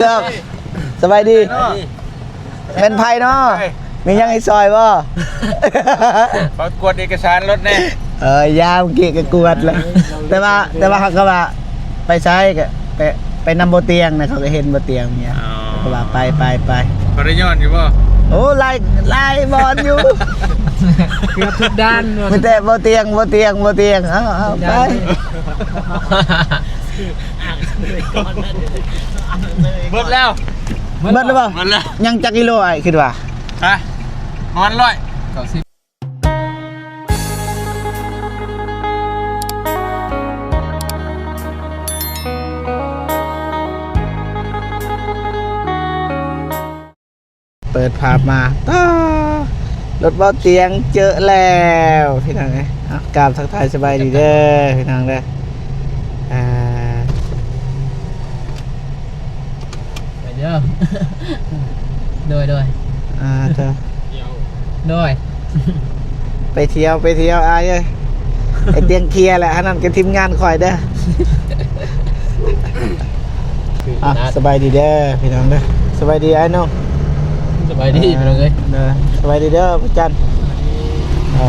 ເອີ ສະບາຍດີ ແມ່ນໃຜເນາະ? ມີຫຍັງໃຫ້ຊ່ອຍບໍ່? ຂໍກວດເອກະສານລົດແດ່. ເອີ ຍາມກີ້ກໍກວດແລ້ວ ແຕ່ວ່າ ແຕ່ວ່າເຂົາກໍວ່າໄປໃສ ກໍໄປ ໄປນຳບໍ່ຕຽງນະ ເຂົາກໍເຫັນບໍ່ຕຽງເມຍ ເຂົາກໍວ່າໄປ ໄປ ໄປ. ເຂົາໄດ້ຍ້ອນຢູ່ບໍ່? ໂອ້ ຫຼາຍ ຫຼາຍບ່ອນຢູ່ ເກືອບທຸກດ້ານ ມີແຕ່ບໍ່ຕຽງ ບໍ່ຕຽງ ບໍ່ຕຽງ ເອົາ ເອົາ ໄປ. ເບິດແລ້ວ ເບິດແລ້ວບໍ່? ເບິດແລ້ວ. ຍັງຈັກກິໂລອ້າຍຄິດວ່າ? ຮະ? ປະມານຮ້ອຍເກົ້າສິບ. ເປີດພາບມາ ຕາ ລົດເບົາຕຽງເຈີແລ້ວພີ່ນ້ອງເອີຍ. ເອົາ ກາບທັກທາຍສະບາຍດີເດີພີ່ນ້ອງເດີ. ອ່າ ໄປເດີ ໂດຍ ໂດຍ ອ່າ ເດີ ໂດຍ ໄປທ່ຽວ ໄປທ່ຽວອ້າຍເອີຍ. ໄອ້ຕຽງເຄຍແຫຼະ ອັນນັ້ນກໍທີມງານຂ້ອຍເດີ. ອ່ະ ສະບາຍດີເດີພີ່ນ້ອງເດີ ສະບາຍດີອ້າຍນ້ອງ ສະບາຍດີພີ່ນ້ອງເອີຍ ເດີ ສະບາຍດີເດີພໍ່ຈັນ. ເອີ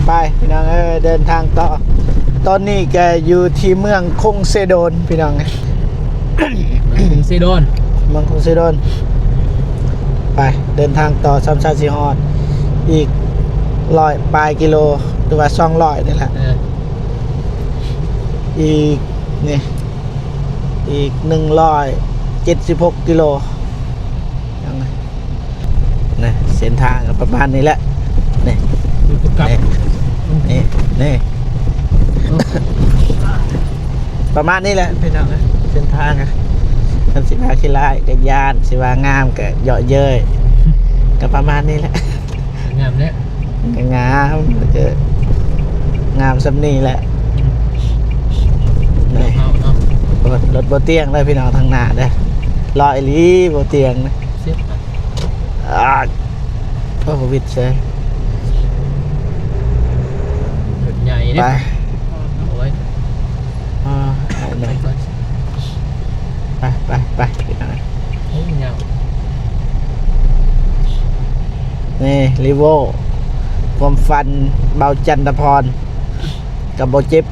ໄປພີ່ນ້ອງເອີຍ ເດີນທາງຕໍ່. ຕອນນີ້ກໍຢູ່ທີ່ເມືອງຄົງເຊໂດນພີ່ນ້ອງເອີຍ ເມືອງຄົງເຊໂດນ ເມືອງຄົງເຊໂດນ. ໄປ ເດີນທາງຕໍ່ ສ່ຳຊາຊິຮອດອີກຮ້ອຍປາຍກິໂລ ຫຼືວ່າສອງຮ້ອຍນີ້ແຫຼະ. ເອີ ອີກນີ້ ອີກໜຶ່ງຮ້ອຍເຈັດສິບຫົກກິໂລ. ຍັງນະ ນະ ເສັ້ນທາງກໍປະມານນີ້ແຫຼະ ນີ້ ນີ້ ນີ້ ປະມານນີ້ແຫຼະພີ່ນ້ອງເອີຍ. ເສັ້ນທາງ ຄັນຊິມາຂີ້ລ້າຍກໍຢ້ານ ຊິວ່າງາມກໍເຍາະເຍີ້ຍ ກໍປະມານນີ້ແຫຼະ. ງາມແລ້ວ ງາມ ແລ້ວກໍງາມສ່ຳນີ້ແຫຼະ. ນີ້ ເຮົາເນາະ ລົດ ລົດບໍ່ຕຽງເດີພີ່ນ້ອງ ທາງໜ້າເດີ ຫຼໍ່ອີ່ຫຼີບໍ່ຕຽງນະ. ອາ ໂອ້ ວິດເຊີຍ ລົດໃຫຍ່ເດ້ ໄປ ໂອ້ຍ ອ່າ ໄປ ໄປ ໄປ ໄປ ນີ້ ຣີໂວ ຄວາມຝັນເບົາຈັນທະພອນ ກໍບໍ່ເຈັບ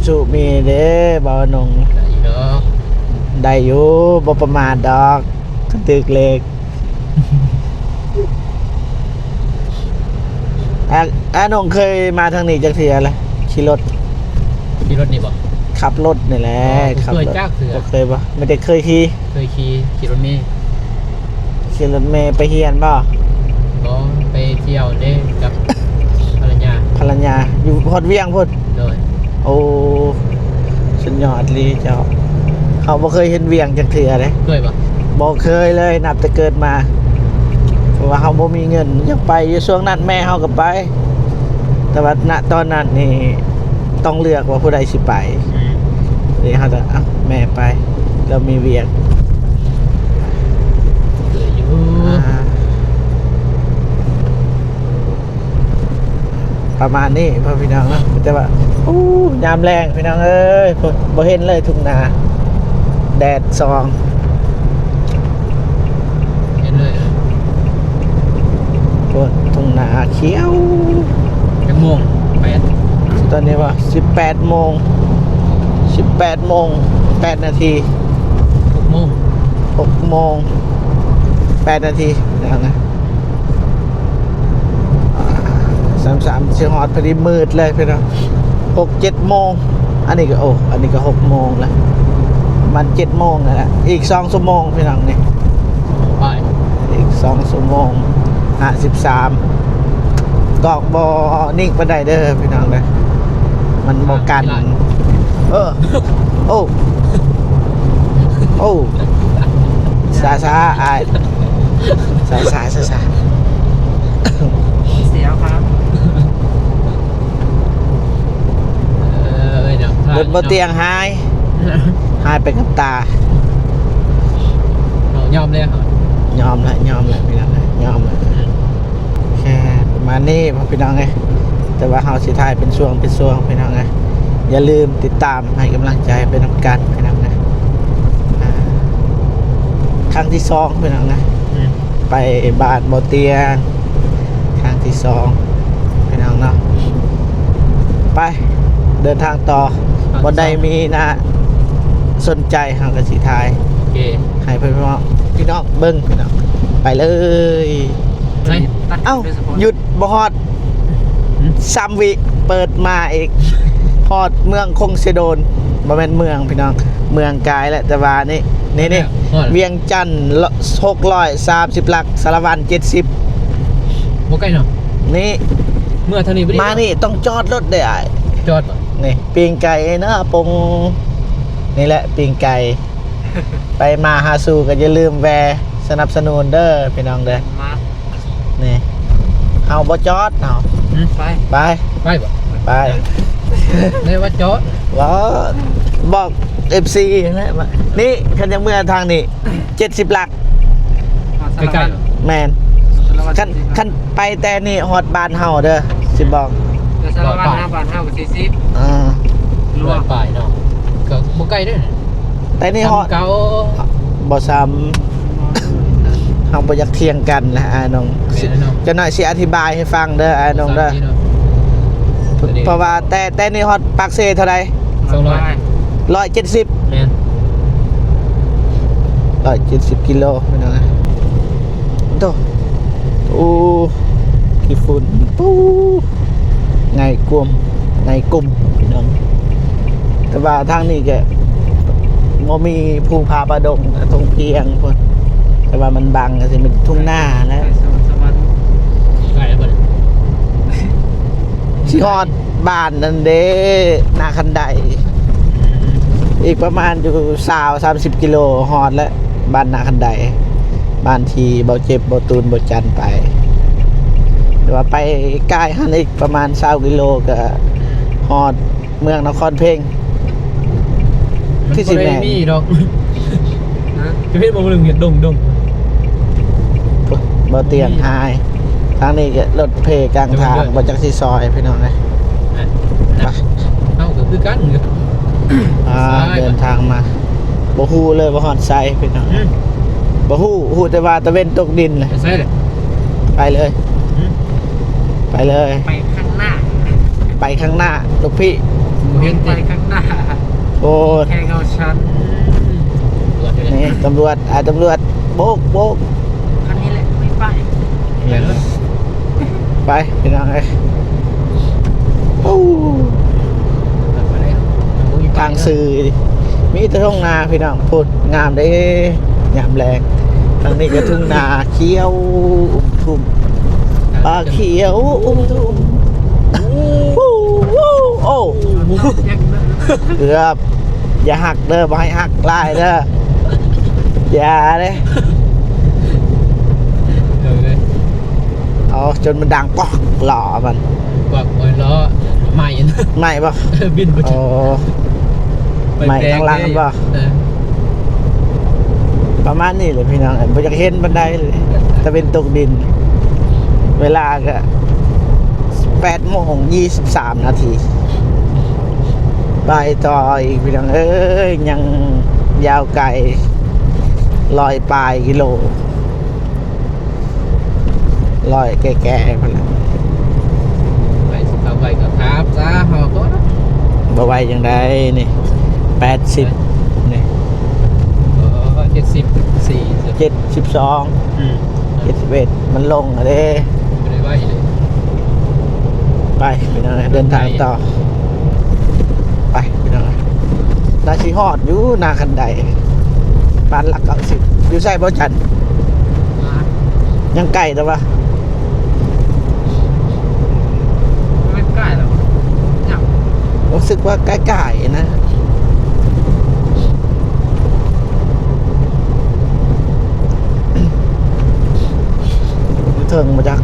ສູ້ໆ ມີເດ້ ເບົາໜຸ່ງ ໄດ້ຢູ່ດອກ ໄດ້ຢູ່ ບໍ່ປະໝາດດອກ ຄັນຖືກເລກ. ອາ ອາໜຸ່ງເຄີຍມາທາງນີ້ຈັກເທື່ອລະ? ຂີ່ລົດ ຂີ່ລົດນີ້ບໍ່? ຂັບລົດນີ້ແຫຼະ. ອໍ ບໍ່ເຄີຍຈັກເທື່ອ ບໍ່ເຄີຍບໍ່? ມີແຕ່ເຄີຍຂີ່ ເຄີຍຂີ່ ຂີ່ລົດເມ ຂີ່ລົດເມໄປຮຽນບໍ່? ບໍ່ ໄປທ່ຽວເດ້ກັບພັນລະຍາ ພັນລະຍາ ຢູ່ຮອດວຽງພຸ້ນ. ໂດຍ ໂອ້ ສຸດຍອດອີ່ຫຼີເຈົ້າ. ເຮົາບໍ່ເຄີຍເຫັນວຽງຈັກເທື່ອເດ້. ເຄີຍບໍ່? ບໍ່ເຄີຍເລີຍ ນັບແຕ່ເກີດມາ ເພາະວ່າເຮົາບໍ່ມີເງິນ. ຢາກໄປຢູ່ ຊ່ວງນັ້ນແມ່ເຮົາກໍໄປ ແຕ່ວ່າ ນະ ຕອນນັ້ນນີ້ຕ້ອງເລືອກວ່າຜູ້ໃດຊິໄປ. ອືມ ນີ້ເຮົາຈະ ເອົາ ແມ່ໄປ ລາວມີວຽກ ເຫຼືອຢູ່ ອ່າ ປະມານນີ້ພໍ່ພີ່ນ້ອງເນາະ. ແຕ່ວ່າ ໂອ້ ຍາມແລງພີ່ນ້ອງເອີຍ ບໍ່ເຫັນເລີຍທົ່ງນາ ແດດສ່ອງ ເຫັນເລີຍ ໂອ້ ທົ່ງນາຂຽວ. ຈັກໂມງ? ແປດ ຕອນນີ້ວ່າ ສິບແປດໂມງ ສິບແປດໂມງແປດນາທີ. ຫົກໂມງ ຫົກໂມງແປດນາທີ ແລ້ວນະ. ສາມສາມຊິຮອດພໍດີ ມືດເລີຍພີ່ນ້ອງ ຫົກເຈັດໂມງ. ອັນນີ້ກໍ ໂອ້ ອັນນີ້ກໍຫົກໂມງແລ້ວ ປະມານເຈັດໂມງນັ້ນແຫຼະ. ອີກສອງຊົ່ວໂມງພີ່ນ້ອງນີ້ ໄປ ອີກສອງຊົ່ວໂມງຫ້າສິບສາມ. ກອກບໍ່ນິ່ງປານໃດເດີພີ່ນ້ອງເດີ ມັນບໍ່ກັນ. ເອີ ໂອ້ ໂອ້ ຊ້າໆ ອ້າຍ ຊ້າໆ ຊ້າໆ ເສຍເອົາຄັບ. ເອີ ເອີຍ ເນາະ ລົດບໍ່ຕຽງຫາຍ ຫາຍໄປກັບຕາ. ເຮົາຍອມແລ້ວ ຍອມແລ້ວ ຍອມແລ້ວ ພີ່ນ້ອງເອີຍ ຍອມແລ້ວ. ແຄ່ປະມານນີ້ພໍ່ພີ່ນ້ອງເອີຍ ແຕ່ວ່າເຮົາຊິຖ່າຍເປັນຊ່ວງ ເປັນຊ່ວງພີ່ນ້ອງເອີຍ. ຢ່າລືມຕິດຕາມໃຫ້ກຳລັງໃຈໄປນຳກັນພີ່ນ້ອງເອີຍ. ຄັ້ງທີສອງພີ່ນ້ອງນະ ອືມ ໄປບ້ານບໍ່ຕຽງ ຄັ້ງທີສອງພີ່ນ້ອງເນາະ. ໄປເດີນທາງຕໍ່ ບ່ອນໃດມີໜ້າສົນໃຈເຮົາກໍຊິຖ່າຍ ໂອເຄ ໃຫ້ພີ່ນ້ອງ ພີ່ນ້ອງເບິ່ງພີ່ນ້ອງ. ໄປເລີຍ ໄປ ເອົ້າ ຢຸດບໍ່ຮອດ ອືມ ສາມວິ ເປີດມາອີກ ຮອດເມືອງຄົງເຊໂດນ ບໍ່ແມ່ນເມືອງພີ່ນ້ອງ ເມືອງກາຍແຫຼະ ແຕ່ວ່ານີ້ ນີ້ ນີ້ ຮອດ ວຽງຈັນ ຫົກຮ້ອຍສາມສິບຫຼັກ ສາລະວັນ ເຈັດສິບ ບໍ່ໄກເນາະ ນີ້ ເມືອງເທົ່ານີ້ ມານີ້ຕ້ອງຈອດລົດເດ້ອ້າຍ ຈອດບໍ່ ນີ້ ປີ້ງໄກ່ເນາະ ປົງ ນີ້ແຫຼະ ປີ້ງໄກ່ ໄປມາຫາສູ່ກໍຢ່າລືມແວ່ສະໜັບສະໜູນເດີພີ່ນ້ອງເດີ ມາ ນີ້ ເຮົາບໍ່ຈອດເຮົາ ອືມ ໄປ ໄປ ໄປບໍ່ ໄປ ໄດ້ວ່າຈອດ ບໍ່ ບອກເອັຟຊີຫັ້ນແຫຼະ ນີ້ ຄັນຢາກເມືອທາງນີ້ ເຈັດສິບຫຼັກ ໃກ້ໆ ແມ່ນ ຄັນ ຄັນໄປແຕ່ນີ້ຮອດບ້ານເຮົາເດີ ຊິບອກ ແຕ່ສາລະວັນຫາບ້ານເຮົາກໍສີ່ສິບ ອ່າ ຮ້ອຍປາຍເນາະ ກໍບໍ່ໄກເດ້ ແຕ່ນີ້ຮອດ ສ່ຳເກົ່າ ບໍ່ສ່ຳ ເຮົາບໍ່ຢາກຖຽງກັນນະອ້າຍນ້ອງ ແມ່ນເນາະ ຈັກໜ້ອຍຊິອະທິບາຍໃຫ້ຟັງເດີອ້າຍນ້ອງເດີ ເພາະວ່າແຕ່ ແຕ່ນີ້ຮອດປາກເຊເທົ່າໃດ? ສອງຮ້ອຍ ຮ້ອຍເຈັດສິບ ແມ່ນ ຮ້ອຍເຈັດສິບກິໂລພີ່ນ້ອງ ໂຕ ໂອ້ ຂີ້ຝຸ່ນ ປູ ໄງກົມ ໄງກົມພີ່ນ້ອງ ແຕ່ວ່າທາງນີ້ກໍບໍ່ມີພູຜາປ່າດົງ ທົ່ງພຽງພຸ້ນ ແຕ່ວ່າມັນບັງກໍຊິເປັນທົ່ງນາແຫຼະ ໃກ້ແລ້ວບໍ່ ຊິຮອດ ບ້ານນັ້ນເດ້ ນາຄັນໄດ ອີກປະມານຢູ່ຊາວ ສາມສິບກິໂລ ຮອດແລ້ວ ບ້ານນາຄັນໄດ ບ້ານທີ່ເບົາເຈັບ ເບົາຕູນ ເບົາຈັນໄປ ແຕ່ວ່າໄປກາຍຫັ້ນອີກປະມານຊາວກິໂລ ກໍຮອດເມືອງນະຄອນເພັງ ຄືຊິແມ່ນ ມີດອກ ຈະເຮັດບໍ່ ເບິ່ງເຮັດດົງໆ ບໍ່ຕຽງຫາຍ ທາງນີ້ກໍລົດເພກາງທາງ ບໍ່ຈັກຊິຊອຍພີ່ນ້ອງເອີຍ ເຮົາກໍຄືກັນ ອ່າ ເດີນທາງມາ ບໍ່ຮູ້ເລີຍວ່າຮອດໃສພີ່ນ້ອງ ອືມ ບໍ່ຮູ້ ຮູ້ແຕ່ວ່າຕາເວັນຕົກດິນແຫຼະ ໄປໃສແຫຼະ ໄປເລີຍ ອືມ ໄປເລີຍ ໄປຂ້າງໜ້າ ໄປຂ້າງໜ້າລູກພີ່ ບໍ່ເຫັນ ໄປຂ້າງໜ້າ ໂອ້ ແຄ່ເງົາຊັ້ນ ນີ້ຕຳຫຼວດ ອ້າຍຕຳຫຼວດ ໂບກ ໂບກ ຄັນນີ້ແຫຼະ ໄປ ໄປ ໄປພີ່ນ້ອງເອີຍ ໂອ້ ທາງຊື່ ມີແຕ່ທົ່ງນາພີ່ນ້ອງ ພຸ້ນ ງາມເດ້ ຍາມແລງ ທາງນີ້ກໍທົ່ງນາຂຽວອຸ້ມທຸ່ມ ປ່າຂຽວອຸ້ມທຸ່ມ ໂອ້ ໂອ້ ເກືອບ ຢ່າຫັກເດີ ບໍ່ໃຫ້ຫັກຫຼາຍເດີ ຢ່າເດ້ ເອົາຈົນມັນດັງປອກ ລໍ້ມັນ ປອກ ໂອ້ຍ ລໍ້ໄໝ້ ໄໝ້ບໍ່? ບິນບໍ່ ໂອ້ ໄໝ້ທາງຫຼັງມັນບໍ່? ເອີ ປະມານນີ້ແຫຼະພີ່ນ້ອງ ບໍ່ຢາກເຫັນປານໃດເລີຍ ຕາເວັນຕົກດິນ ເວລາກໍແປດໂມງຊາວສາມນາທີ ໄປຕໍ່ອີກພີ່ນ້ອງເອີຍ ຍັງຍາວໄກ ຮ້ອຍປາຍກິໂລ ຮ້ອຍແກ່ໆພຸ້ນລະ ໄປຊິເຂົ້າໄປກໍຖາມຊະ ເຮົາກໍບໍ່ໄວຈັ່ງໃດນີ້ ແປດສິບນີ້ ເອີ ເຈັດສິບສີ່ ເຈັດສິບສອງ ອືມ ເຈັດສິບເອັດ ມັນລົງແລ້ວເດ້ ບໍ່ໄດ້ໄວເລີຍ ໄປພີ່ນ້ອງເດີນທາງຕໍ່ ໄປພີ່ນ້ອງ ໜ້າຊິຮອດຢູ່ນາຄັນໄດ ບ້ານຫຼັກເກົ້າສິບ ຢູ່ໃສບໍ່ຈັນ? ຍັງໄກແຕ່ວ່າ ມັນໃກ້ແລ້ວ ຍັງ ຮູ້ສຶກວ່າໃກ້ໆນະ ເຖິງບໍ່ຈັກ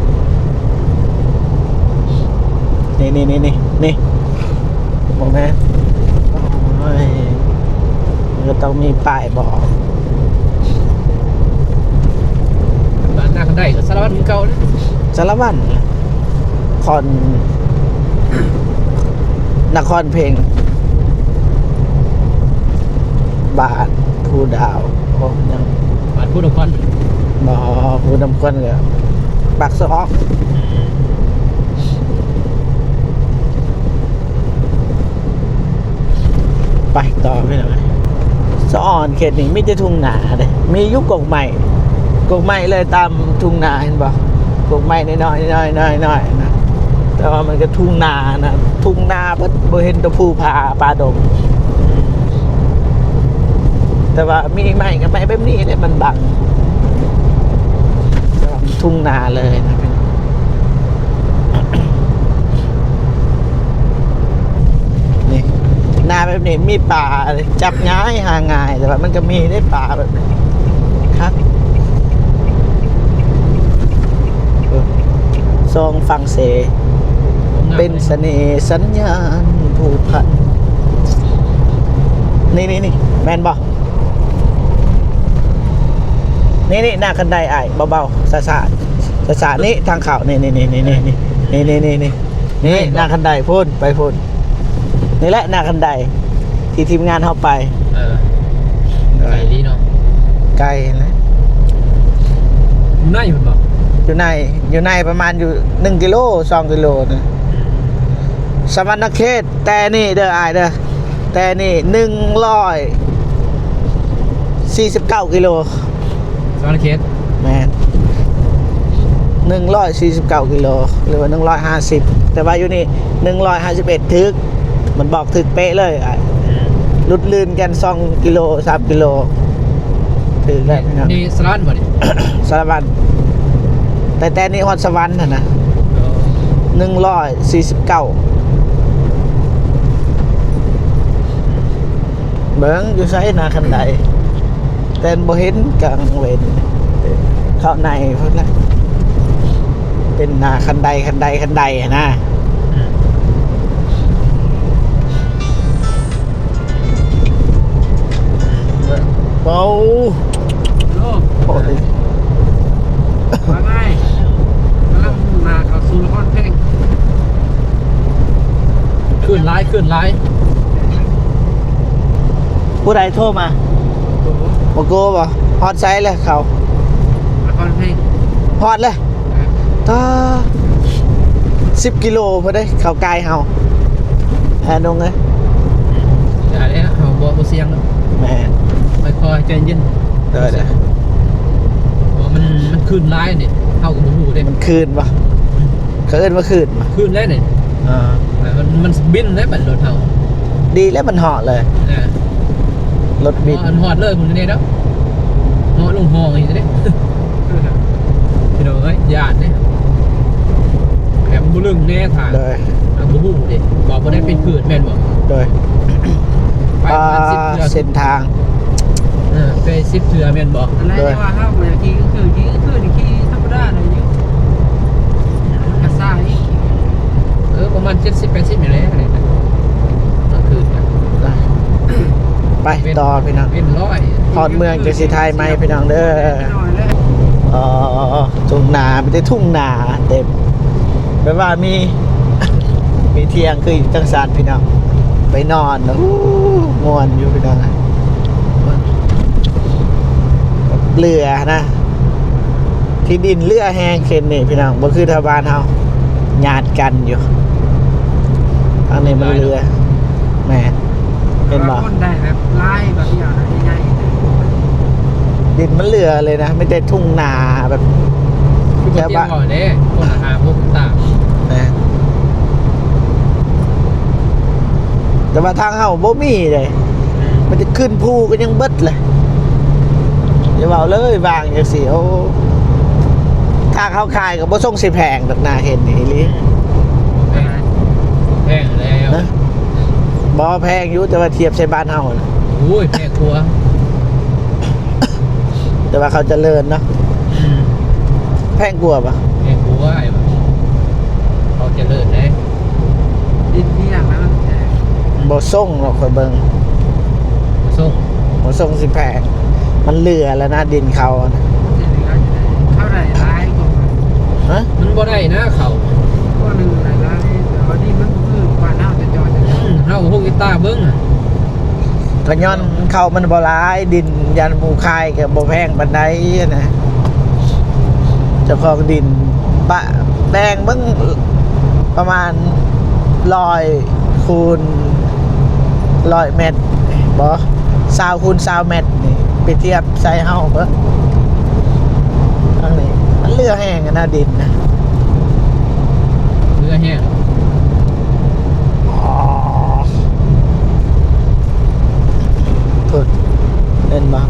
ນີ້ໆໆໆ ນີ້ ບໍ່ແມ່ນ ໂອ້ຍ ມັນກໍຕ້ອງມີປ້າຍບອກ ບ້ານນາຄັນໄດ ສາລະວັນຄືເກົ່າເລີຍ ສາລະວັນ ຄອນ ນະຄອນເພັງ ບ້ານພູດາວ ໂອ້ ຍັງ ບ້ານ ພູດອກຄວັນ ບໍ່ ພູດອກຄວັນກໍປາກສະອອກ. ໄປຕໍ່ພີ່ນ້ອງ. ສະອອນເຂດນີ້ມີແຕ່ທົ່ງນາເດ້ ມີຢູ່ກົກໄມ້ ກົກໄມ້ເລີຍຕາມທົ່ງນາ ເຫັນບໍ່? ກົກໄມ້ນ້ອຍໆ ນ້ອຍໆ ນ້ອຍໆ ນະ ແຕ່ວ່າມັນກໍທົ່ງນານະ ທົ່ງນາເບິດ ບໍ່ເຫັນແຕ່ພູຜາປ່າດົງ. ແຕ່ວ່າມີໄມ້ກໍໄມ້ແບບນີ້ແຫຼະ ມັນບັງ ແຕ່ວ່າມັນທົ່ງນາເລີຍນະ. ນີ້ ນາແບບນີ້ມີປາ ຈັບງ່າຍຫາງ່າຍ ແຕ່ວ່າມັນກໍມີໄດ້ປາແບບນີ້ຄັກ. ເອີ ຊອງຝັ່ງເສ ເປັນສະເໜ່ສັນຍານຜູກພັນ. ນີ້ໆໆ ແມ່ນບໍ່? ນີ້ໆ ໜ້າຄັນໄດອ້າຍ ເບົາໆ ຊ້າໆ ຊ້າໆ ນີ້ທາງເຂົ້າ ນີ້ໆໆໆ ນີ້ ໜ້າຄັນໄດພຸ້ນ ໄປພຸ້ນ. ນີ້ແຫຼະໜ້າຄັນໄດທີ່ທີມງານເຮົາໄປ. ເອີ ໄກດີເນາະ ໄກແຫຼະ. ຢູ່ໃນພຸ້ນບໍ່? ຢູ່ໃນ ຢູ່ໃນປະມານຢູ່ໜຶ່ງກິໂລ ສອງກິໂລນະ ສະຫວັນນະເຂດ. ແຕ່ນີ້ເດີອ້າຍເດີ ແຕ່ນີ້ໜຶ່ງຮ້ອຍສີ່ສິບເກົ້າກິໂລ. ສະຫວັນນະເຂດ ແມ່ນ ໜຶ່ງຮ້ອຍສີ່ສິບເກົ້າກິໂລ ຫຼືວ່າໜຶ່ງຮ້ອຍຫ້າສິບ ແຕ່ວ່າຢູ່ນີ້ໜຶ່ງຮ້ອຍຫ້າສິບເອັດ ຖືກ ມັນບອກຖືກເປະເລີຍອ້າຍ. ອືມ ຫຼຸດລື່ນກັນສອງກິໂລ ສາມກິໂລ ຖືກແລ້ວພີ່ນ້ອງ. ນີ້ສາລະວັນບໍ່ນີ້? ສາລະວັນ ແຕ່ ແຕ່ນີ້ຮອດສະຫວັນຫັ້ນນະ. ເອີ ໜຶ່ງຮ້ອຍສີ່ສິບເກົ້າ ເບິ່ງຢູ່ໃສໜ້າຄັນໄດ ແຕ່ບໍ່ເຫັນກາງເວັນ ເຂົ້າໃນພຸ້ນລະ ເປັນໜ້າຄັນໄດ ຄັນໄດ ຄັນໄດຫັ້ນນະ. ອືມ ເວົ້າ ໂອ້ ໂອ້ຍ ວ່າໄງ? ກຳລັງມຸ່ງໜ້າເຂົ້າສູ່ນະຄອນເພັງ. ຄື້ນຫຼາຍ ຄື້ນຫຼາຍ. ຜູ້ໃດໂທມາ? ໂກໂກ້ ໂກໂກ້ບໍ່? ຮອດໃສແລ້ວເຂົາ? ນະຄອນເພັງ. ຮອດແລ້ວ. ເອີ ຕາ ສິບກິໂລພຸ້ນເດ້ ເຂົາກາຍເຮົາ ອານົງເອີຍ. ຢ່າເດ້ ເຮົາບໍ່ ບໍ່ສ່ຽງດອກ. ແມ່ນ ຄ່ອຍໆ ໃຈເຢັນ. ໂດຍໆ ເພາະວ່າມັນ ມັນຄື້ນຫຼາຍນີ້ ເຮົາກໍບໍ່ຮູ້ເດ້ ມັນຄື້ນບໍ່? ອືມ ເຂົາເອີ້ນວ່າຄື້ນບໍ່? ຄື້ນແລ້ວນີ້. ອ່າ ມັນ ມັນບິນແລ້ວບັດລົດເຮົາ. ດີແລ້ວມັນເຫາະເລີຍ. ເອີ ລົດບິນ ເຫາະ ເຫາະເລີຍພຸ້ນນີ້ເນາະ ເຫາະລົງຮ່ອງອີກເດ້. ພີ່ນ້ອງເອີຍ ຢ້ານເດ້ ແບບບໍ່ລຶ້ງແນ່ຖ້າ. ໂດຍ ເຮົາບໍ່ຮູ້ເດ້ ວ່າບໍ່ໄດ້ເປັນພືດແມ່ນບໍ່? ໂດຍ ໄປປະມານສິບເທື່ອ ອ່າ ເສັ້ນທາງ. ເອີ ໄປສິບເທື່ອແມ່ນບໍ່? ອັນໃດ ໂດຍ ທີ່ວ່າເຮົາບໍ່ຢາກຂີ່ກາງຄືນ ຂີ່ກາງຄືນນີ້ຂີ່ທຳມະດາໄດ້ຢູ່ ມັນກະຊ້າອີກ. ເອີ ປະມານເຈັດສິບແປດສິບນີ້ແຫຼະ ກາງຄືນ. ໄປຕໍ່ພີ່ນ້ອງ ເປັນຮ້ອຍ ຮອດເມືອງຈັ່ງຊິຖ່າຍໃໝ່ພີ່ນ້ອງເດີ. ເອີ ທົ່ງນາ ມີແຕ່ທົ່ງນາເຕັມ ແບບວ່າມີ ມີທ່ຽງຄືຢູ່ຈັ່ງຊັ້ນພີ່ນ້ອງ ໄປນອນ. ໂອ້ ມ່ວນຢູ່ພີ່ນ້ອງ ເຫຼືອນະ ທີ່ດິນເຫຼືອແຮງເຂດນີ້ພີ່ນ້ອງ ບໍ່ຄືແຖວບ້ານເຮົາ ຍາດກັນຢູ່. ທາງນີ້ມັນເຫຼືອ ແມ່ນ ເຫັນບໍ່? ຄົນໄດ້ແບບຫຼາຍ ແບບອີຫຍັງໃຫຍ່ໆ ດິນມັນເຫຼືອເລີຍນະ ມີແຕ່ທົ່ງນາແບບ ຄືບໍ່ຕຽມເວົ້າເດ້ ຄົນລະຫ້າຫົກເຮັກຕາ. ແມ່ນ ແຕ່ວ່າທາງເຮົາບໍ່ມີເດ້ ອືມ ມັນຈະຂຶ້ນພູກໍຍັງເບິດແຫຼະ. ຢ່າເວົ້າເລີຍ ວາງຈັ່ງຊີ້ ໂອ້ ຖ້າເຂົາຂາຍກໍບໍ່ຊົງຊິແພງດອກນະ ເຫັນອີ່ຫຼີ. ແພງ ແພງແລ້ວ ຮະ? ບໍ່ ແພງຢູ່ ແຕ່ວ່າທຽບໃສ່ບ້ານເຮົານະ ໂອ້ຍ ແພງກວ່າ ແຕ່ວ່າເຂົາຈະເລີນເນາະ. ອືມ ແພງກວ່າບໍ່? ແພງກວ່າ ເຂົາຈະເລີນເດ້. ດິນທີ່ຫຍັງນະ ມັນແພງ ບໍ່ຊົງດອກ ຂ້ອຍເບິ່ງ ບໍ່ຊົງ ບໍ່ຊົງຊິແພງ ມັນເຫຼືອແລ້ວນະ ດິນເຂົານະ. ເຂົາໄດ້ຫຼາຍກວ່າ ຮະ? ມັນບໍ່ໄດ້ນະເຂົາ ຄົນໜຶ່ງໄດ້ຫຼາຍ ແຕ່ວ່າດິນມັນບໍ່ຄືບ້ານເຮົາ ຈະເຈາະ ອືມ ເຮົາຫົກເຮັກຕາເບິ່ງ ອາ ກໍຍ້ອນເຂົ້າມັນບໍ່ຫຼາຍ ດິນຢ້ານໝູ່ຂາຍກໍບໍ່ແພງປານໃດນະ. ເຈົ້າຂອງດິນປະແບ່ງເບິ່ງປະມານຮ້ອຍຄູນຮ້ອຍແມັດບໍ ຊາວຄູນຊາວແມັດນີ້ ໄປທຽບໃສ່ເຮົາເບິ່ງ. ທາງນີ້ມັນເຫຼືອແຮງນະ ດິນນະ ເຫຼືອແຮງ. ອໍ ພຸ້ນ ເຫັນບໍ່?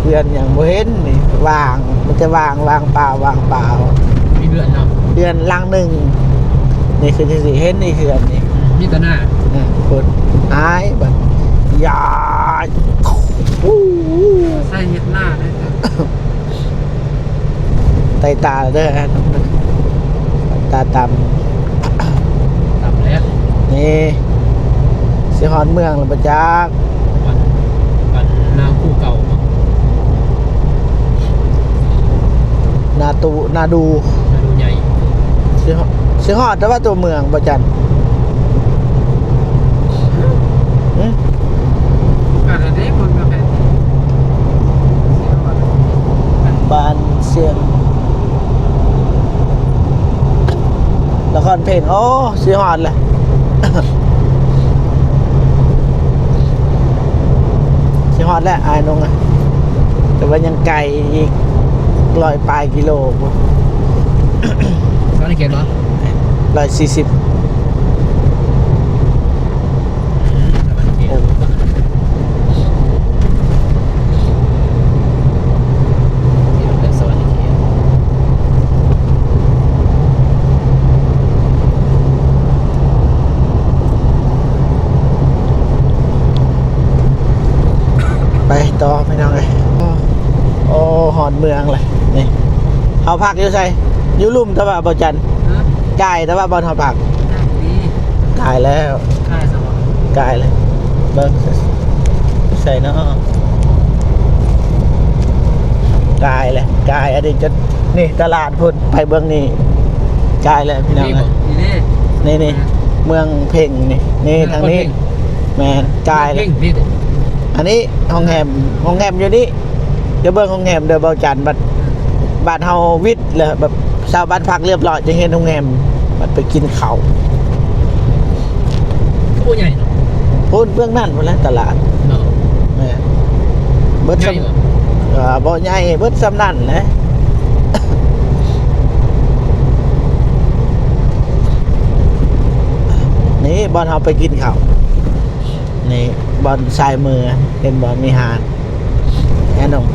ເຮືອນຫຍັງບໍ່ເຫັນນີ້ ວ່າງ ມີແຕ່ວ່າງ ວ່າງເປົ່າ ວ່າງເປົ່າ. ມີເຮືອນເນາະ ເຮືອນຫຼັງໜຶ່ງນີ້ ຄືຊິເຫັນນີ້ ເຮືອນນີ້ ອືມ ມີແຕ່ນາ. ອືມ ພຸ້ນ ຫາຍບັດ ຢາ ໃສ່ເຮັດນາໄດ້. ໄຕ່ຕາເດີ້ ຕາຕຳ ຕຳແລ້ວ ນີ້ ຊິຮອດເມືອງແລ້ວບໍ່ຈັກ. ບ້ານ ບ້ານນາຄູເກົ່າ ນາຕູ ນາດູ ນາດູໃຫຍ່. ຊິຮອດ ຊິຮອດແຕ່ວ່າຕົວເມືອງບໍ່ຈັນ. ຫຶ? ກະໄດ້ເບິ່ງກັນແຫຼະ ຊິຮອດ ບ້ານຊຽງ ນະຄອນເພັງ. ໂອ້ ຊິຮອດແລ້ວ ຊິຮອດແລ້ວອ້າຍນົງ ແຕ່ວ່າຍັງໄກອີກຮ້ອຍປາຍກິໂລພຸ້ນ. ສະຫວັນນະເຂດບໍ່? ຮ້ອຍສີ່ສິບ. ໄປຕໍ່ພີ່ນ້ອງເອີຍ. ໂອ້ ຮອດເມືອງແລ້ວນີ້. ເຮົາພັກຢູ່ໃສ? ຢູ່ລຸ່ມຕະວະບໍ່ຈັນ? ຫຶ? ກາຍຕະວະບ່ອນເຮົາພັກ? ກາຍແລ້ວ ກາຍແລ້ວ ເບິ່ງໃສເນາະ ກາຍແລ້ວ ກາຍອັນນີ້ຈົນນີ້ຕະຫຼາດພຸ້ນ ໄປເບື້ອງນີ້ ກາຍແລ້ວພີ່ນ້ອງເອີຍ. ນີ້ ນີ້ ນີ້ ເມືອງເພັງນີ້ ນີ້ທາງນີ້ ແມ່ນ ກາຍແລ້ວ. ອັນນີ້ໂຮງແຮມ ໂຮງແຮມຢູ່ນີ້ ດຽວເບິ່ງໂຮງແຮມເດີ ເບົາຈັນ. ບັດ ບັດເຮົາວິດແລ້ວ ແບບຊາວບ້ານພັກລຽບຮ້ອຍ ຈະເຫັນໂຮງແຮມ ບັດໄປກິນເຂົ້າ. ຄືບໍ່ໃຫຍ່ເນາະ ພຸ້ນເບື້ອງນັ້ນພຸ້ນແຫຼະຕະຫຼາດເນາະ. ແມ່ນ ເບິດສ່ຳ ໃຫຍ່ບໍ່? ເອີ ບໍ່ໃຫຍ່ ເບິດສ່ຳນັ້ນແຫຼະ. ນີ້ບ່ອນເຮົາໄປກິນເຂົ້າ ນີ້ບ່ອນຊ້າຍມື ເຫັນບໍ່ ມີຮ້ານ ແອນອງ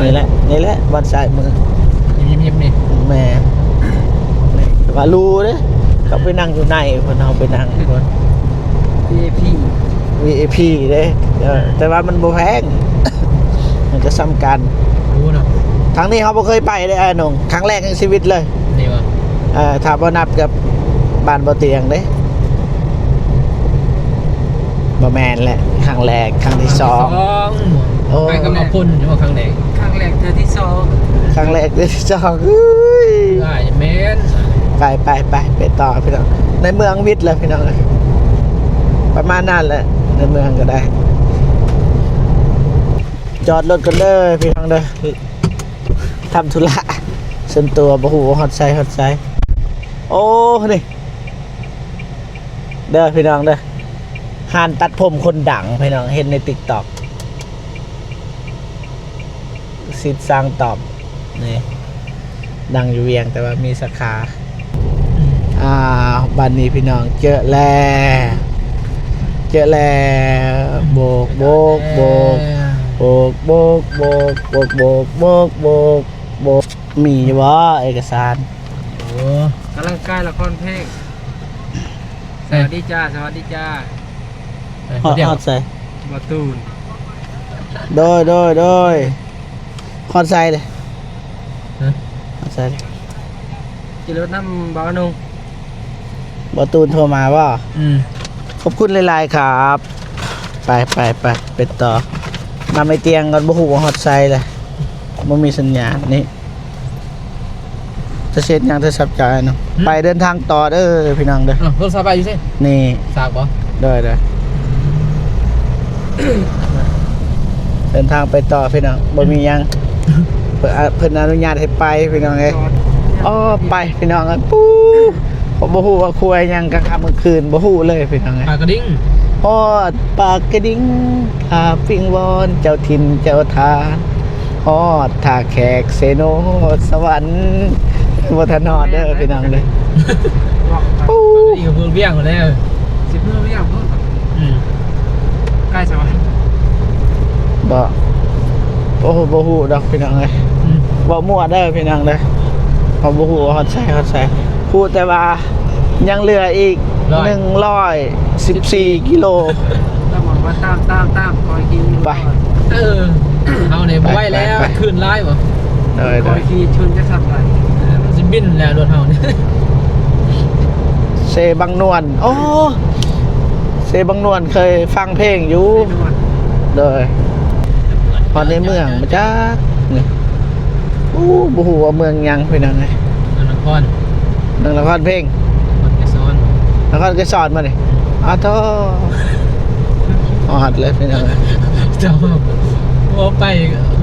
ນີ້ແຫຼະ ນີ້ແຫຼະບ່ອນຊ້າຍມື ຍິບໆ ນີ້ ແມ່ນ ວ່າຫຼູເດ້. ເຂົາໄປນັ່ງຢູ່ໃນພຸ້ນ ເຮົາໄປນັ່ງພຸ້ນ ວີໄອພີ ວີໄອພີເດ້. ເອີ ແຕ່ວ່າມັນບໍ່ແພງ ມັນກໍສ່ຳກັນ. ທາງນີ້ເຮົາບໍ່ເຄີຍໄປເດ້ ອ້າຍນົງ ຄັ້ງແລກໃນຊີວິດເລີຍ. ນີ້ຫວາ? ເອີ ຖ້າບໍ່ນັບກັບບ້ານບໍ່ຕຽງເດ້. ບໍ່ແມ່ນແຫຼະ ຄັ້ງແລກ ຄັ້ງທີສອງ. ໂອ້ ໄປກັບໝາກພົນຢູ່ຄັ້ງແລກ ຄັ້ງແລກເທື່ອທີສອງ ຄັ້ງແລກເທື່ອທີສອງ. ເອີຍ ອ້າຍແມ່ນ ໄປ ໄປ ໄປ ໄປຕໍ່ພີ່ນ້ອງ. ໃນເມືອງວິດແຫຼະພີ່ນ້ອງ ປະມານນັ້ນແຫຼະ ໃນເມືອງກໍໄດ້. ຈອດລົດກ່ອນເດີພີ່ນ້ອງເດີ ທຳທຸລະສ່ວນຕົວ ບໍ່ຮູ້ວ່າຮອດໃສ ຮອດໃສ. ໂອ້ ນີ້ເດີພີ່ນ້ອງເດີ ຮ້ານຕັດຜົມຄົນດັງພີ່ນ້ອງ ເຫັນໃນຕິກຕັອກ ສິດສ້າງຕອບ ນີ້ ດັງຢູ່ວຽງ ແຕ່ວ່າມີສາຂາ. ອ່າ ບາດນີ້ພີ່ນ້ອງ ເຈີແລ້ວ ເຈີແລ້ວ ໂບກ ໂບກ ໂບກ ໂບກ ໂບກ ໂບກ ໂບກ ໂບກ ໂບກ ມີຢູ່ບໍ່ເອກະສານ? ໂອ້ ກຳລັງກາຍນະຄອນເພັງ. ສະຫວັດດີຈ້າ ສະຫວັດດີຈ້າ. ຮອດ ຮອດໃສ? ບໍ່ຕູນ. ໂດຍ ໂດຍ ໂດຍ. ຮອດໃສເດ້? ຮະ? ຮອດໃສເດ້? ຂີ່ລົດນຳບ່າວນຸ່ງ. ບ່າວຕູນໂທມາບໍ່? ອືມ. ຂອບຄຸນຫຼາຍໆ ຄັບ. ໄປ ໄປ ໄປ ໄປຕໍ່. ນຳໄອ້ຕຽງກ່ອນ ບໍ່ຮູ້ວ່າຮອດໃສແລ້ວ. ບໍ່ມີສັນຍານນີ້. ຈະເຮັດຫຍັງໂທລະສັບຈາຍເນາະ. ຫຶ? ໄປເດີນທາງຕໍ່ເດີພີ່ນ້ອງເດີ. ອ້າວ ໂທລະສັບອ້າຍຢູ່ໃສ? ນີ້ ສາກບໍ່? ໂດຍ ໂດຍ. ເດີນທາງໄປຕໍ່ພີ່ນ້ອງ ບໍ່ມີຫຍັງ ເພິ່ນ ເພິ່ນອະນຸຍາດໃຫ້ໄປພີ່ນ້ອງເອີຍ. ອໍ ໄປພີ່ນ້ອງເອີຍ ປູ ບໍ່ຮູ້ວ່າຄົວຫຍັງ ກາງຄ່ຳກາງຄືນບໍ່ຮູ້ເລີຍພີ່ນ້ອງເອີຍ. ປາກກະດິງ ຮອດປາກກະດິງ ກາບວິງວອນເຈົ້າຖິ່ນເຈົ້າຖານ ຮອດທ່າແຂກເຊໂນສະຫວັນ ບໍ່ທັນຮອດເດີພີ່ນ້ອງເດີ. ປາກກະດິງກັບເມືອງວຽງພຸ້ນແຫຼະ ຊິເມືອງວຽງພຸ້ນ. ອືມ ໃກ້ສະຫວັນ ບໍ່ ໂອ້ ບໍ່ຮູ້ດອກພີ່ນ້ອງເອີຍ. ອືມ ເວົ້າມົ້ວເດີພີ່ນ້ອງເດີ ເຮົາບໍ່ຮູ້ວ່າຮອດໃສ ຮອດໃສ ຮູ້ແຕ່ວ່າຍັງເຫຼືອອີກ ຮ້ອຍ ໜຶ່ງຮ້ອຍສິບສີ່ກິໂລ. ຕ້ອງວ່າຕາມ ຕາມ ຕາມ ຄອຍກິນ ໄປ ເອີ ເຮົານີ້ບໍ່ໄຫວແລ້ວ ໄປ ໄປ ຄື້ນຫຼາຍບໍ່? ໂດຍ ໂດຍ ຄອຍຂີ່ຊົນຈະຂັບໄດ້ ເອີ ມັນຊິບິນແລ້ວລົດເຮົານີ້. ເຊບັງນວນ ໂອ້ ເຊບັງນວນເຄີຍຟັງເພງຢູ່ ໂດຍ ຮອດໃນເມືອງມາຈັກນີ້ ໂອ້ ບໍ່ຮູ້ວ່າເມືອງຫຍັງພີ່ນ້ອງເອີຍ. ນະຄອນ ນະຄອນເພັງ ນະຄອນໄກສອນ ນະຄອນໄກສອນບໍ່ນີ້? ອ້າໂທ້ ຮອດເລີຍພີ່ນ້ອງເອີຍ. ເຈົ້າ ບໍ່ໄປ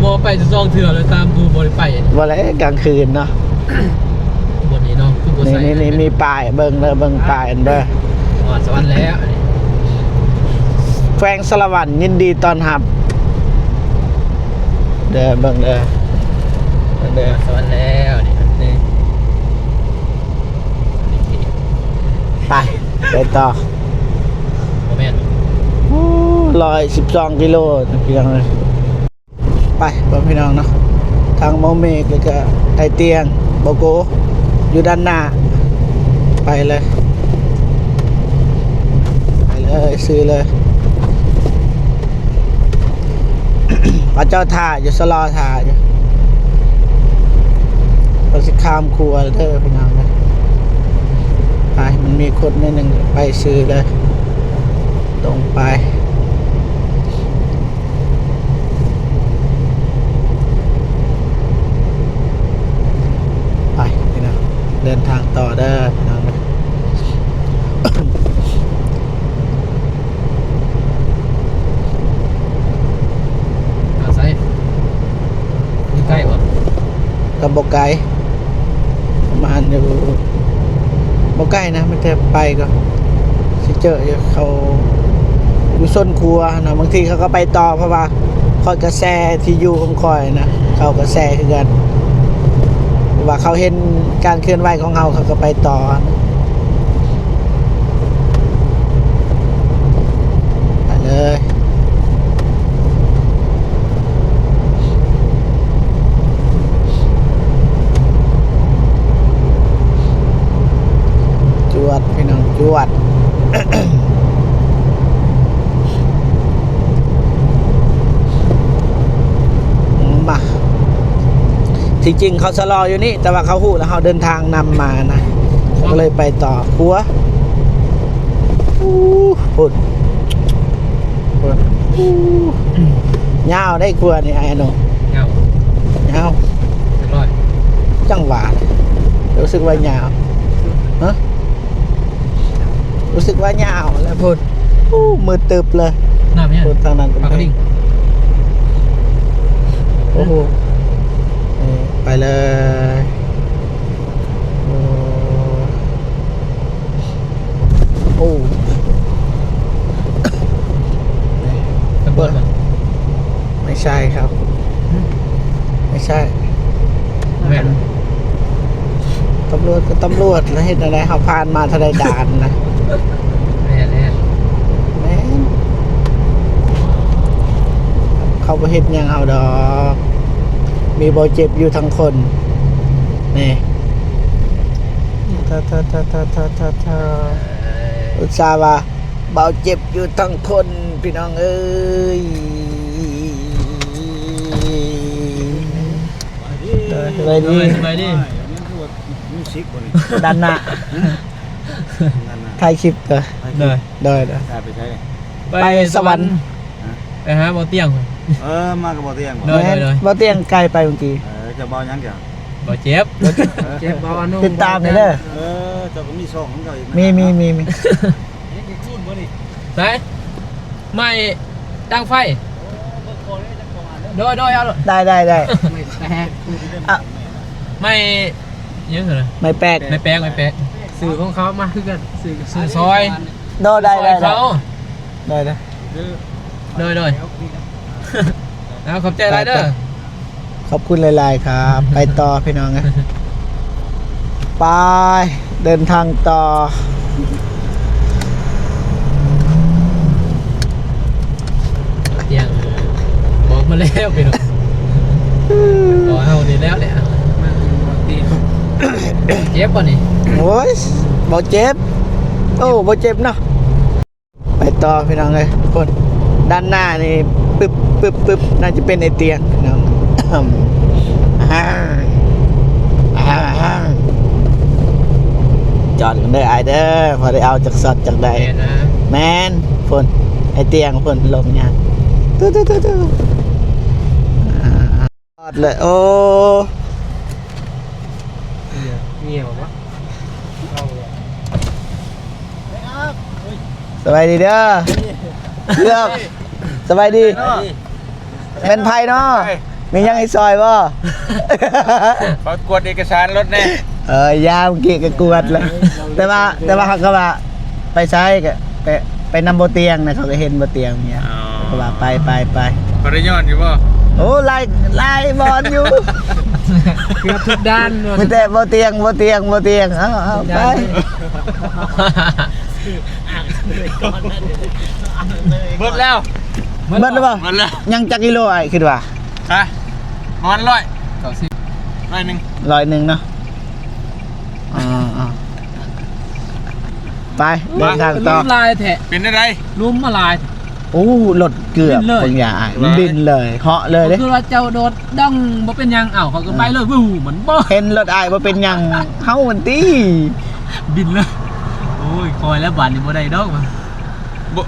ບໍ່ໄປສອງເທື່ອແລ້ວ ຕາມກູບໍ່ໄດ້ໄປ ບໍ່ແລ້ວກາງຄືນເນາະ. ບ່ອນນີ້ເນາະ ຄືບໍ່ໃສ່ ນີ້ໆ ມີປ້າຍ ເບິ່ງເດີ ເບິ່ງປ້າຍເດີ ຮອດສະຫວັນແລ້ວ. ແຂວງສາລະວັນຍິນດີຕ້ອນຮັບເດີ ເບິ່ງເດີ ເບິ່ງເດີ ຮອດສະຫວັນແລ້ວນີ້ ນີ້ ໄປ ໄປຕໍ່ ບໍ່ແມ່ນ ໂອ້ ຮ້ອຍສິບສອງກິໂລ ພີ່ນ້ອງເອີຍ. ໄປ ພໍ່ແມ່ພີ່ນ້ອງເນາະ ທາງໝໍເມກ ແລ້ວກະໄອ້ຕຽງ ບໍ່ໂກ ຢູ່ດ້ານໜ້າ ໄປເລີຍ ໄປເລີຍ ຊື່ເລີຍ. ເຂົາເຈົ້າຖ້າຢູ່ ຊະລໍຖ້າຢູ່ ເຂົາຊິຂ້າມຂົວເດີພີ່ນ້ອງເດີ. ໄປ ມັນມີຄົນໜ້ອຍໜຶ່ງ ໄປຊື່ເລີຍ ຕົງໄປ. ໄປພີ່ນ້ອງ ເດີນທາງຕໍ່ເດີພີ່ນ້ອງເດີ. ເອົາໃສ ຢູ່ໃກ້ບໍ່? ກໍບໍ່ໄກ ປະມານຢູ່ ບໍ່ໄກນະ ມີແຕ່ໄປກໍຊິເຈີຢູ່ ເຂົາຢູ່ໂຊນຄົວນະ. ບາງທີເຂົາກໍໄປຕໍ່ ເພາະວ່າຂ້ອຍກໍແຊທີ່ຢູ່ຂອງຂ້ອຍນະ ເຂົາກໍແຊຄືກັນ ເພາະວ່າເຂົາເຫັນການເຄື່ອນໄຫວຂອງເຮົາ ເຂົາກໍໄປຕໍ່. ໄປເລີຍ ຈວດ ພີ່ນ້ອງ ຈວດ ມາ. ທີ່ຈິງເຂົາຊະລໍຢູ່ນີ້ ແຕ່ວ່າເຂົາຮູ້ແລ້ວເຮົາເດີນທາງນຳມານະ ເຂົາກໍເລີຍໄປຕໍ່. ຂົວ ອູ້ ພຸ້ນ ພຸ້ນ ອູ້ ຍາວໄດ໋ຂົວນີ້ ອ້າຍໂນ ຍາວ ຍາວ ຈັງຫວະ ຮູ້ສຶກວ່າຍາວ ຮະ ຮູ້ສຶກວ່າຍາວແລ້ວພຸ້ນ. ອູ້ ມືດຕຶບເລີຍ ນ້ຳຫຍັງ ພຸ້ນ ທາງນັ້ນ ປາກກະດິງ ໂອ້ໂຫ ເອີ ໄປເລີຍ ໂອ້ ໂອ້ ຕຳຫຼວດບໍ່? ໄມ່ໃຊ່ຄັບ ຫຶ? ໄມ່ໃຊ່ ແມ່ນ ຕຳຫຼວດກໍຕຳຫຼວດ ແລ້ວເຮັດແນວໃດ ເຮົາຜ່ານມາເທົ່າໃດດ່ານນະ ແມ່ນແລ້ວ ແມ່ນ ເຂົາບໍ່ເຮັດຫຍັງເຮົາດອກ ມີບໍ່ເຈັບຢູ່ທັງຄົນ ນີ້ ທາ ທາ ທາ ອຸດສ່າວ່າ ເບົາເຈັບຢູ່ທັງຄົນ ພີ່ນ້ອງເອີຍ. ເອີ ສະບາຍດີ ສະບາຍດີ ສະບາຍດີ ມິວສິກບໍ່ນີ້ ດ້ານໜ້າ ດ້ານໜ້າ ຖ່າຍຄລິບເດີ ຖ່າຍຄລິບ ໂດຍ ໂດຍ ໄປໃສ ໄປ ໄປສະຫວັນ ສະຫວັນ ຮະ ໄປຫາເບົາຕຽງ ເອີ ມາກັບເບົາຕຽງບໍ່? ໂດຍ ແມ່ນ ໂດຍ ໂດຍ ເບົາຕຽງໄກໄປເມື່ອກີ້ ເອີ ເຈົ້າເບົາຫຍັງເຈົ້າ? ເບົາເຈັບ ເຈັບ ເບົາອະນຸ ຕິດຕາມແດ່ເດີ ເອີ ເຈົ້າກໍມີຊ່ອງຂອງເຈົ້າອີກ ມີ ມີ ມີ ມີ ໃສ ໄມ້ ດັງໄຟ ໂດຍ ໂດຍ ເອົາໂລດ ໄດ້ ໄດ້ ໄດ້ ໄມ້ແປກ ອ່ະ ໄມ້ຫຍັງຊັ້ນນະ ໄມ້ແປກ ໄມ້ແປກ ໄມ້ແປກ ຊື່ຂອງເຂົາມາຄືກັນ ຊື່ ຊື່ຊອຍ ໂດຍ ໄດ້ ໄດ້ ໄດ້ ໄດ້ ໂດຍ ໂດຍ ເອົາ ຂອບໃຈຫຼາຍເດີ ໄປ ໄປ ຂອບຄຸນຫຼາຍໆ ຄັບ ໄປຕໍ່ພີ່ນ້ອງເອີຍ ໄປ ເດີນທາງຕໍ່ ຕຽງ ບອກມາແລ້ວພີ່ນ້ອງ ບໍ່ເອົານີ້ແລ້ວແຫຼະ ເຈັບບໍ່ນີ້ ໂອ້ຍ ບໍ່ເຈັບ ໂອ້ ບໍ່ເຈັບເນາະ. ໄປຕໍ່ພີ່ນ້ອງເອີຍ ພຸ້ນ ດ້ານໜ້ານີ້ປຶບ ປຶບ ປຶບ ໜ້າຈະເປັນໄອ້ຕຽງພີ່ນ້ອງ ອ່າ ອ່າ ອ່າ ຈອດກັນເດີອ້າຍເດີ ພໍໄດ້ເອົາຈັກຊັອດຈັກໃດ ແມ່ນນະ ແມ່ນ ພຸ້ນ ໄອ້ຕຽງພຸ້ນ ລົງຍາງ ຕູ້ໆໆໆ ອ່າ ຮອດເລີຍ ໂອ້ ເຫື່ອ ເຫື່ອບໍ່ ເອົາ ສະບາຍດີເດີ ເກືອບ ສະບາຍດີ ແມ່ນໃຜເນາະ ມີຫຍັງໃຫ້ຊ່ອຍບໍ່ ຂໍກວດເອກະສານລົດແດ່ ເອີ ຢາມເກະກະກວດແລ້ວ ແຕ່ວ່າ ແຕ່ວ່າເຮົາກໍວ່າ ໄປໃສກໍໄປ ໄປນຳບໍ່ຕຽງນະ ເຂົາກໍເຫັນບໍ່ຕຽງເນຍ ອໍ ກໍວ່າໄປ ໄປ ໄປ ບໍ່ໄດ້ຍ້ອນຢູ່ບໍ່ ໂອ້ ຫຼາຍ ຫຼາຍບ່ອນຢູ່ ເກືອບທຸກດ້ານ ມີແຕ່ບໍ່ຕຽງ ບໍ່ຕຽງ ບໍ່ຕຽງ ເອົາ ເອົາ ໄປ ເບິດແລ້ວ ເບິດແລ້ວບໍ່ ເບິດແລ້ວ ຍັງຈັກກິໂລອ້າຍຄິດວ່າ ຮະ ປະມານຮ້ອຍ ເກົ້າສິບ ຮ້ອຍໜຶ່ງ ຮ້ອຍໜຶ່ງເນາະ ອ່າ ອ່າ ໄປ ເດີນທາງຕໍ່ ລົມຫຼາຍແທ້ ເປັນຈັ່ງໃດ ລົມມາຫຼາຍ ໂອ້ ລົດເກືອບ ບິນເລີຍ ບາງຢ່າງ ບິນເລີຍ ເຫາະເລີຍເດ້ ຄືວ່າເຈົ້າໂດດດັງ ບໍ່ເປັນຫຍັງ ເອົ້າ ເຂົາກໍໄປເລີຍ ເອີ ວື ມັນບໍ່ ເຫັນລົດອ້າຍບໍ່ເປັນຫຍັງ ເຮົາມັນຕິ ບິນເລີຍ ໂອ້ຍ ຄ່ອຍແລ້ວບາດນີ້ບໍ່ໄດ້ດອກ ບໍ່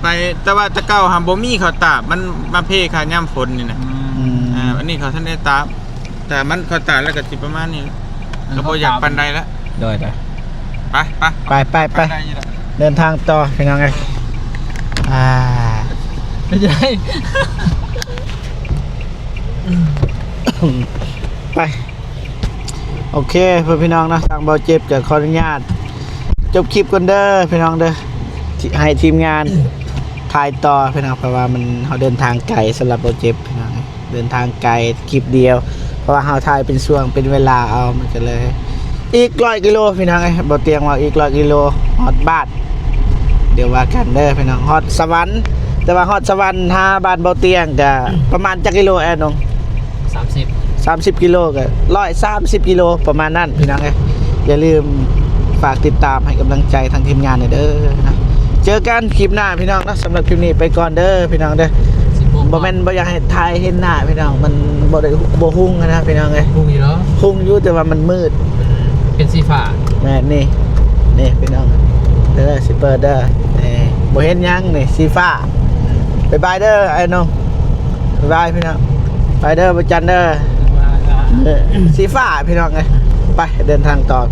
ໄປ ແຕ່ວ່າແຕ່ເກົ່າຫາບໍ່ມີເຂົ້າຕາບ ມັນມາເພຂາຍາມຝົນນີ້ນະ ອືມ ອ່າ ອັນນີ້ເຂົາທັນໄດ້ຕາບ ແຕ່ມັນເຂົ້າຕາບແລ້ວກໍຊິປະມານນີ້ ມັນ ກໍບໍ່ຢາກປານໃດລະ ໂດຍ ໂດຍ ໄປ ໄປ ໄປ ໄປ ໄປ ໄດ້ຢູ່ດອກ ເດີນທາງຕໍ່ພີ່ນ້ອງເອີຍ ອ່າ ເປັນຈັ່ງໃດ ໄປ ໂອເຄ ເພື່ອນພີ່ນ້ອງເນາະ ທາງເບົາເຈັບກໍຂໍອະນຸຍາດຈົບຄລິບກ່ອນເດີພີ່ນ້ອງເດີ ທີ່ໃຫ້ທີມງານຖ່າຍຕໍ່ພີ່ນ້ອງ ເພາະວ່າມັນ ເຮົາເດີນທາງໄກສຳລັບເບົາເຈັບພີ່ນ້ອງ ເດີນທາງໄກຄລິບດຽວ ເພາະວ່າເຮົາຖ່າຍເປັນຊ່ວງເປັນເວລາເອົາ ມັນກໍເລີຍ ອີກຮ້ອຍກິໂລພີ່ນ້ອງເອີຍ ບໍ່ຕຽງວ່າອີກຮ້ອຍກິໂລຮອດບ້ານ ດຽວວ່າກັນເດີພີ່ນ້ອງ ຮອດສະຫວັນ ແຕ່ວ່າຮອດສະຫວັນຫາບ້ານບໍ່ຕຽງກະປະມານຈັກກິໂລແອນນົງ? ສາມສິບ ສາມສິບກິໂລ ກະຮ້ອຍສາມສິບກິໂລປະມານນັ້ນພີ່ນ້ອງເອີຍ ຢ່າລືມຝາກຕິດຕາມໃຫ້ກຳລັງໃຈທາງທີມງານແດ່ເດີນະ ເຈີກັນຄລິບໜ້າພີ່ນ້ອງເນາະ ສຳລັບຄລິບນີ້ໄປກ່ອນເດີພີ່ນ້ອງເດີ ບໍ່ແມ່ນບໍ່ຢາກໃຫ້ຖ່າຍເຫັນໜ້າພີ່ນ້ອງ ມັນບໍ່ໄດ້ ບໍ່ຮຸ່ງນະພີ່ນ້ອງເອີຍ ຮຸ່ງຢູ່ເນາະ ຮຸ່ງຢູ່ ແຕ່ວ່າມັນມືດ ເປັນສີຟ້າ ແມ່ນນີ້ ນີ້ພີ່ນ້ອງ ເດີ ຊິເປີດເດີ ນີ້ ບໍ່ເຫັນຫຍັງນີ້ ສີຟ້າ ບາຍບາຍເດີອ້າຍນ້ອງ ບາຍບາຍພີ່ນ້ອງ ໄປເດີ ບໍ່ຈັນເດີ ເອີ ສີຟ້າພີ່ນ້ອງເອີຍ ໄປ ເດີນທາງຕໍ່.